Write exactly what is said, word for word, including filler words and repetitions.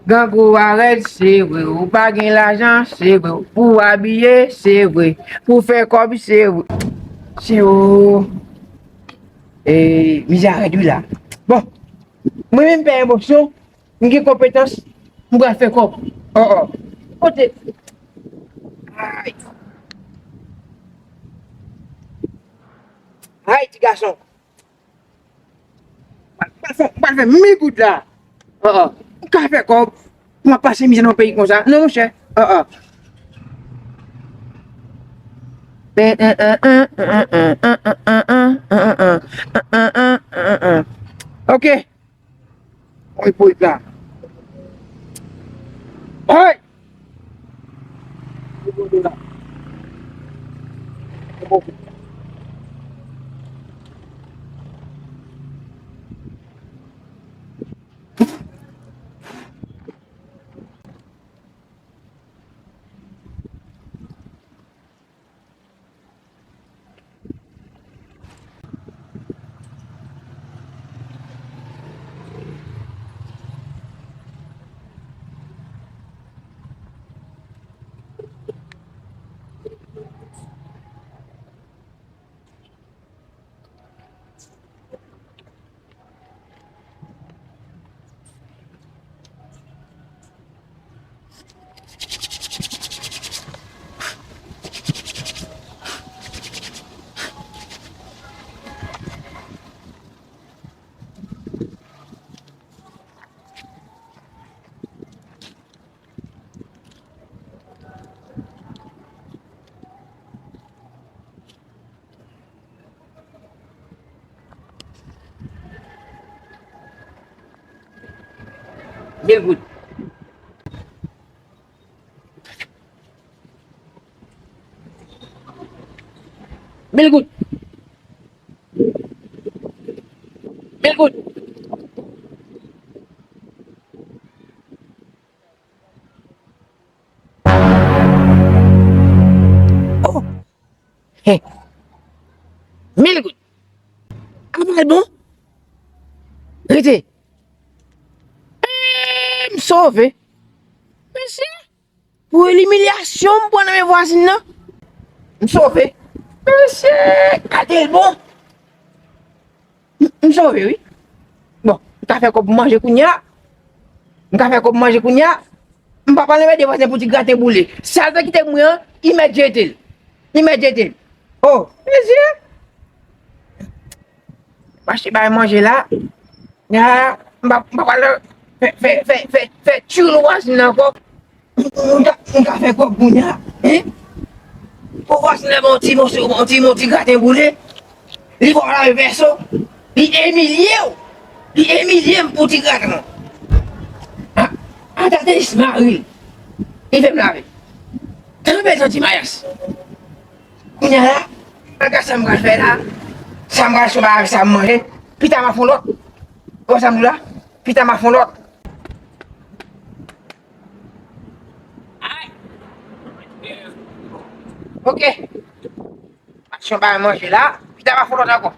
Grangou a rèd, se vre. Ou pa gen lajan, se vre. Pou w abiye, se vre. Pou w fè kòb, se vre. Se o. E, mizè a rèd wi la. Bon, mwen menm pè emosyon, m gen konpetans, m pral fè kòb. Oh, oh. Kote? Ay. Ay, ti gason. Mwen pral fè, mwen pral fè mil goud la. Oh, oh. M ka fè kòb. Mwen pase mizè nan peyi konsa. Non, monchè. Oh, oh. Ok. Oy, poy la. Oy! Mil goud. Mil goud. Mil goud. Oh! Hey. Mil goud. Apa l bon? Rete. Eh, m sove. Mesye, pou limilyasyon m pran nan men vwazin nan, m sove. Mesye, gade l bon. M, m sove, wi. Bon, m ka fè kòb pou manje kounye a. M ka fè kòb pou manje kounye a. M pa pral anmède vwazin pou ti graten boule. Sa l te kite mwen an, li mèt jete l. Li mèt jete l. Oh, mesye. M achte bay manje la. Ya, m pa, m pa pral fè, fè, fè, fè, fè tchoul vwazin nan ankò. M ka, m ka fè kòb kounye a, hein? Pou vwazin nan ban yon ti moso, yon ti, yon ti graten boule, li ba w lave vèso, li imilye w, li imilye m pou ti graten nan. A, ata te jis mari l, li fè m lave. Tanpri, tanpri, Mayas. Kounye a la, gad sa m pral fè la, sa m pral chonje avèk sa m manje, pita m a fè yon lòt. Ou wè sa m di w la? Pita m a fè yon lòt. Ay. Ok. Aksyon bay manje la. Pita m a fè yon lòt ankò.